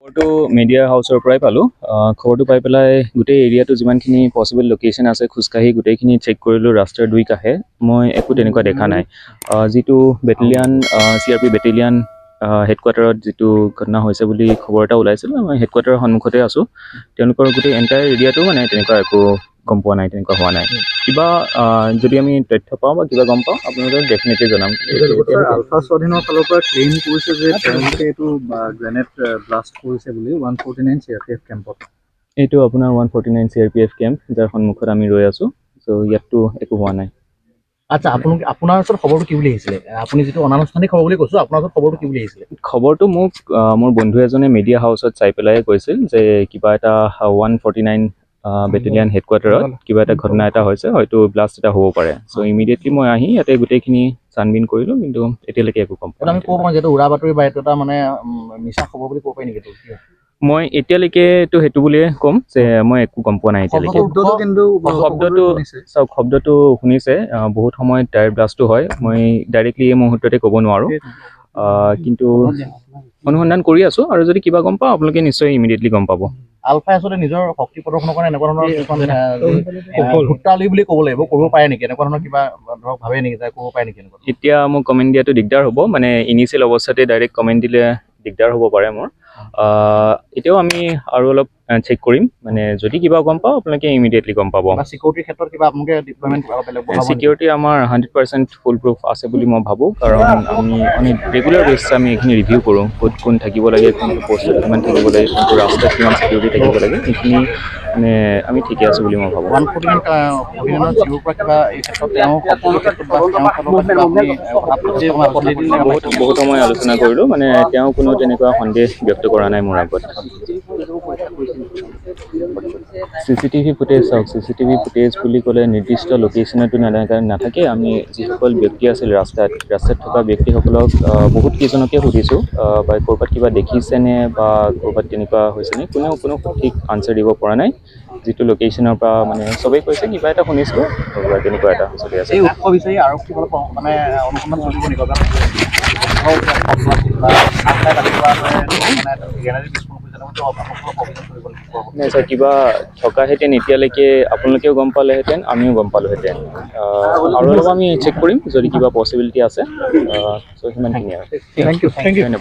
খবৰটো মিডিয়া হাউচৰ পৰাই পালোঁ। খবৰটো পাই পেলাই গোটেই এৰিয়াটো, যিমানখিনি পচিবল লোকেশ্যন আছে, খোজকাঢ়ি গোটেইখিনি চেক কৰিলোঁ। ৰাস্তাৰ দুই কাষে মই একো তেনেকুৱা দেখা নাই। যিটো বেটেলিয়ান, চিআৰপি বেটেলিয়ান হেডকোৱাৰ্টাৰত যিটো ঘটনা হৈছে বুলি খবৰ এটা ওলাইছিল, মই হেডকোৱাৰ্টাৰৰ সন্মুখতে আছোঁ। তেওঁলোকৰ গোটেই এণ্টায়াৰ এৰিয়াটো মানে তেনেকুৱা একো গম পোৱা নাই, তেনেকুৱা হোৱা নাই। কিবা যদি আমি তথ্য পাওঁ বা কিবা গম পাওঁ, আপোনালোকক ডেফিনেটলি জনাম। আলফা স্বাধীনৰ ফালৰ পৰা ক্লেইম কৰিছে যে তেওঁলোকে এইটো গ্ৰেনেড ব্লাষ্ট কৰিছে বুলি 149 চিআৰপিএফ কেম্পত। এইটো আপোনাৰ 149 চিআৰপিএফ কেম্প, যাৰ সন্মুখত আমি ৰৈ আছোঁ। চ' ইয়াততো একো হোৱা নাই। আচ্ছা, আপোনাৰ ওচৰত খবৰটো কি বুলি আহিছিলে? আপুনি যিটো অনানুষ্ঠানিক খবৰ বুলি কৈছো, আপোনাৰ ওচৰত খবৰটো কি বুলি আহিছিলে? খবৰটো মোক মোৰ বন্ধু এজনে মিডিয়া হাউচত চাই পেলাই কৈছিল যে কিবা এটা 149 বেটেলিয়ান হেডকোৱাৰ্টাৰত কিবা এটা ঘটনা এটা হৈছে, হয়তো ব্লাষ্ট এটা হ'ব পাৰে। চ' ইমিডিয়েটলি মই আহি ইয়াতে গোটেইখিনি ছানবিন কৰিলোঁ, কিন্তু এতিয়ালৈকে একো গম এইটো পোৱা আমি নাই। ক'ব পাৰোঁ যে এইটো উৰা বাতৰি বা এইটো এটা মানে মিছা খবৰ বুলি ক'ব পাৰি নেকি এইটো? মই এতিয়ালৈকেতো সেইটো বুলিয়ে ক'ম যে মই একো গম পোৱা নাই এতিয়ালৈকে। শব্দটো কিন্তু শব্দটো শুনিছে। চাওক, শব্দটো শুনিছে। বহুত সময়ত টায়াৰ ব্লাষ্টো হয়। মই ডাইৰেক্টলি এই মুহূৰ্ততে ক'ব নোৱাৰোঁ, কিন্তু অনুসন্ধান কৰি আছোঁ আৰু যদি কিবা গম পাওঁ, আপোনালোকে নিশ্চয় ইমিডিয়েটলি গম পাব। আলফাই আচলতে নিজৰ শক্তি প্ৰদৰ্শনৰ কাৰণে এনেকুৱা ধৰণৰ কিছুমান ধূৰ্তালি বুলি ক'ব লাগিব, কৰিব পাৰে নেকি? এনেকুৱা ধৰণৰ কিবা ধৰক ভাবে নেকি যে কৰিব পাৰে নেকি এনেকুৱা? এতিয়া মোক কমেণ্ট দিয়াটো দিগদাৰ হ'ব। মানে ইনিচিয়েল অৱস্থাতে ডাইৰেক্ট কমেণ্ট দিলে দিগদাৰ হ'ব পাৰে মোৰ। এতিয়াও আমি আৰু অলপ চেক কৰিম। মানে যদি কিবা গম পাওঁ, আপোনালোকে ইমিডিয়েটলি গম পাব। বা চিকিউৰিটিৰ ক্ষেত্ৰত কিবা আপোনালোকে ডিপ্লয়মেণ্ট কিবা বেলেগ বঢ়াব নেকি? চিকিউৰিটি আমাৰ 100% ফুল প্ৰুফ আছে বুলি মই ভাবোঁ, কাৰণ আমি ৰেগুলাৰ বেচিছ আমি এইখিনি ৰিভিউ কৰোঁ, ক'ত কোন থাকিব লাগে, কোনটো পষ্টত কিমান থাকিব লাগে, কোনটো ৰাস্তাত কিমান চিকিউৰিটি থাকিব লাগে। এইখিনি মানে আমি ঠিকে আছোঁ বুলি মই ভাবোঁ। 149ৰ জিঅ'ৰ পৰা কিবা এই ক্ষেত্ৰত তেওঁ শব্দৰ ক্ষেত্ৰত বা তেওঁৰ ফালৰ পৰা কিবা আপুনি কথা পাতিছে, আলোচনা কৰিছে? বহুত বহুত সময় আলোচনা কৰিলোঁ। মানে তেওঁ কোনো তেনেকুৱা সন্দেহ ব্যক্ত কৰা নাই মোৰ আগত। চিচিটিভি ফুটেজ চাওক, চিচিটিভি ফুটেজ বুলি ক'লে নিৰ্দিষ্ট লোকেশ্যনতো নাথাকে। আমি যিসকল ব্যক্তি আছিল ৰাস্তাত, ৰাস্তাত থকা ব্যক্তিসকলক বহুত কেইজনকে সুধিছোঁ বা ক'ৰবাত কিবা দেখিছেনে বা ক'ৰবাত তেনেকুৱা হৈছেনে, কোনেও কোনো সঠিক আনচাৰ দিব পৰা নাই। যিটো লোকেশ্যনৰ পৰা মানে চবেই কৈছে কিবা এটা শুনিছিলোঁ বা তেনেকুৱা এটা চলি আছে। এই উৎস বিচাৰি আৰক্ষী ফালৰ পৰা মানে অনুসন্ধান চলিব নেকি? কাৰণ বা আলফাই দাবী কৰা মানে গ্ৰেনেড বিস্ফোৰণ কৰিছে, তেনেকুৱা আপোনালোকৰ অভিযান চলিব নেকি? নাই ছাৰ, কিবা থকাহেঁতেন এতিয়ালৈকে আপোনালোকেও গম পালেহেঁতেন, আমিও গম পালোহেঁতেন। আৰু অলপ আমি চেক কৰিম, যদি কিবা পচিবিলিটি আছে। চ' সিমানখিনিয়ে আৰু। Thank U, thank U. ধন্যবাদ।